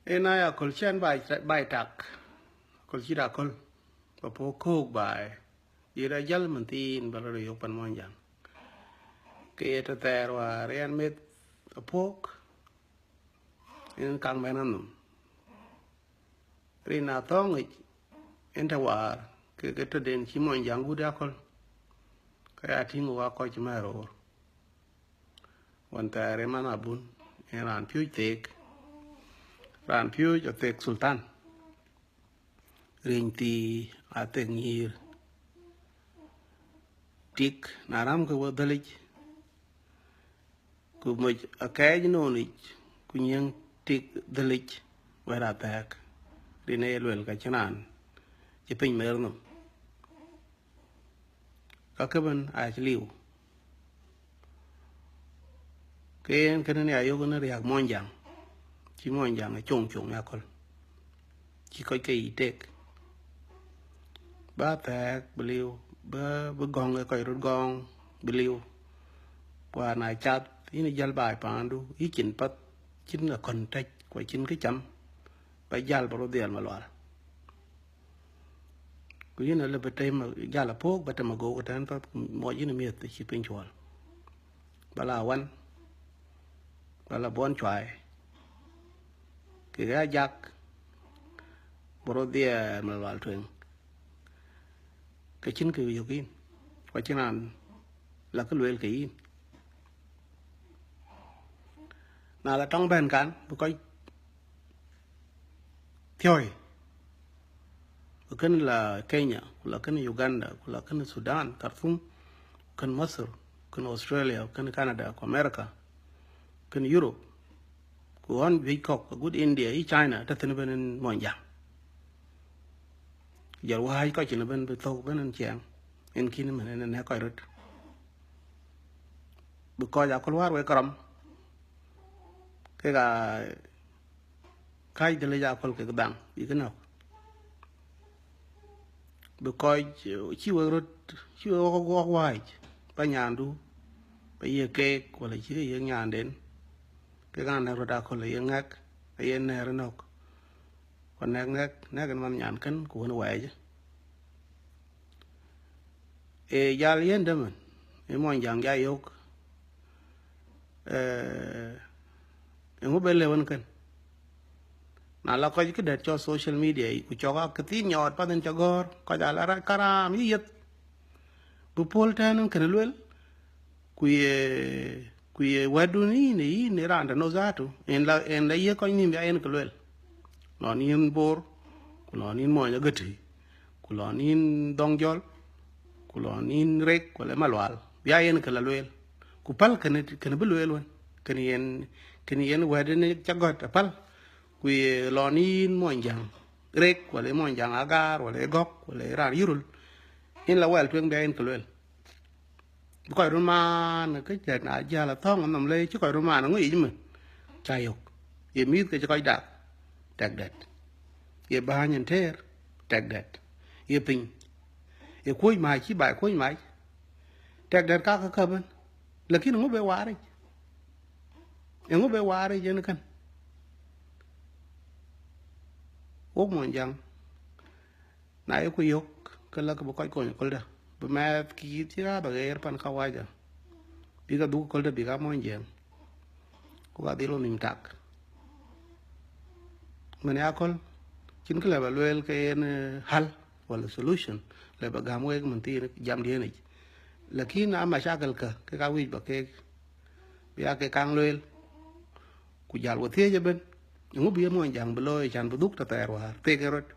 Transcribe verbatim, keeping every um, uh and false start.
Yen aya aköl cï ɣɛn baai, baai tak, aköl cït aköl, ba puɔ̈k köök baai, yï rɔt jäl mën thiin ba rɔt yök pan Muɔnyjäŋ. Ke ye tɛ̈ thɛɛr wäär ɣɛn meth apuɔ̈k, yen kaŋ bɛ̈n anhom. Rin athɔ̈ŋ yic, yen tɛ̈ wäär, ke, ke tɔ̈ den cï Muɔnyjäŋ gut aköl, ke ya tïŋ wek aa kɔc cï mɛ̈r roor. Wën thɛɛr ë man abun, yen raan piööc theek, raan piööc athek sultan. Riny thii athek nyïïr. Tik na rɛ̈mkë we dhëlic, ku moc akɛɛc noonic, ku nyiëŋ tik dhëlic, wɛ̈t athɛɛk, rin ë ye luel ka cïn raan cï piny mer nhom. Ka kë bɛ̈n acï liu. Ke yen kënë ya yök në riääk Muɔnyjäŋ, cï Muɔnyjäŋ ë coŋ coŋ aköl, cï kɔc ke yic tek. Ba thɛɛk bï liu, bï, bï gɔ̈ŋ ë kɔc röt gɔ̈ŋ bï liu. Ku na cath yïn jäl baai paandu, yï cin path, cïn akɔ̈n tɛ̈c, ku acïn kë cam, ba jäl ba rɔt dhiɛl malual. Ku yïn alëu bï tɛ̈m jäl apuɔ̈k, ba tɛ̈m agou ëtɛ̈ɛ̈n path, ku muɔc yïn miëth cï piny cuɔl. Ba la wan, ba la buɔn cuai, kek ya jak, ba rɔt dhiɛl malual tueŋ. Ke cïn kë yök yïn, ku acïn raan la kë lueel ke yïn. Na la tɔŋ bɛ̈n kan, bï kɔc thiɔ̈i, bï kën la Kenya, ku la kën Uganda, ku la kën Sudan, Khartoum, ku kën Masir, ku kën Australia, ku kën Canada, ku America, ku kën Europe, ku ɣɔn juëc kɔ̈k agut India, yï China, tɔ̈ thïn ëbën yen Muɔnyjäŋ. Jɔl wääc kɔc cin ëbën bï thök ëbën yen ciɛɛŋ, yen kïn ëmën yen nɛ̈k kɔc röt. Bï kɔc aköl wäär wek ke rɔm, kek aa kääc dhëlic aköl kek dhaŋ, bïk nɔ̈k. Bï kɔc, cï wek röt, cï wek ɣɔ̈k, ɣɔ̈k wääc, ba nyandu, ba yiëk keek, wala cï ke yiëk nyanden, kek aa nɛ̈k röt aköl, aye ŋɛk, aye nɛ̈r ë nɔ̈k. Ku nɛ̈k, nɛ̈k, nɛ̈k yen man nyan kën, ku wën wɛɛc. Ee jal yen dë mën, ë Muɔnyjäŋ ja yök, ee, eeŋö bï lëu ën kën? Na la kɔc këdɛ̈t cɔl social media yic, ku cɔk aa këthiin nyɔɔt path yen ca gɔ̈ɔ̈r, kɔc aa la rac karam yï yeth. Bï puɔ̈l tɛ̈ɛ̈n ën kën luel, ku ye, ku ye wɛ̈tdun yïn, yïn ë raan tɔ̈ nɔ̈k zatu, en la, en la yiëk kɔc nhïïm bï aa yen kë luel. Lɔn yïn Bor, ku lɔn yïn Muɔny Agätï, ku lɔn yïn Dhɔŋjɔl, ku lɔn yïn Rek, wala Malual, bï aa yen kë la lueel. Ku päl kënë, kënë bï lueel wën, kënë yen, kënë yen wɛ̈t yen ca gɔ̈t apäl. Ku ye lɔn yïn Muɔnyjäŋ Rek, wala Muɔnyjäŋ Agaar, wala Gɔ̈k, wala raan Yirol, yïn la wɛl tueŋ bï aa yen kë lueel. Bï kɔc röt maan, kë cït na jäl athɔ̈ŋ nhom le, cï kɔc röt maan, aŋö yic mën? Ca yök. Ye mïïth ke cï kɔc dak, tɛk dɛ̈t. Ye bääny yen tëër, tɛk dɛ̈t. Ye piny, ye kuöc mac, cï baai kuöc mac, tɛk dɛ̈t, ka käkkä ëbën. Lakin eeŋö bï waar yic? Eeŋö bï waar yic yen kën? Wok Muɔnyjäŋ, na yeku yök, ke lakï bï kɔc kony aköldä, bï mɛ̈ɛ̈th kiit cï ɣaath aɣeer pan kawaja, bïk aa dhuk aköldä, bïk aa Muɔnyjäŋ, ku ka dhil wo nhïïm tak. Mën aköl, cïn kë lëu ba lueel ke yen, eh, hal, wala solution, lëu ba gäm wek mën thiin jamdiɛ̈n yic. Lakin aa macakël kä, kek aa wïc ba keek, bï aa kek kaŋ lueel. Ku jäl wo thiëëc ëbën, eeŋö bï ye Muɔnyjäŋ bï looi, can bï dhuk tɛ̈ thɛɛr wäär thek ë rot?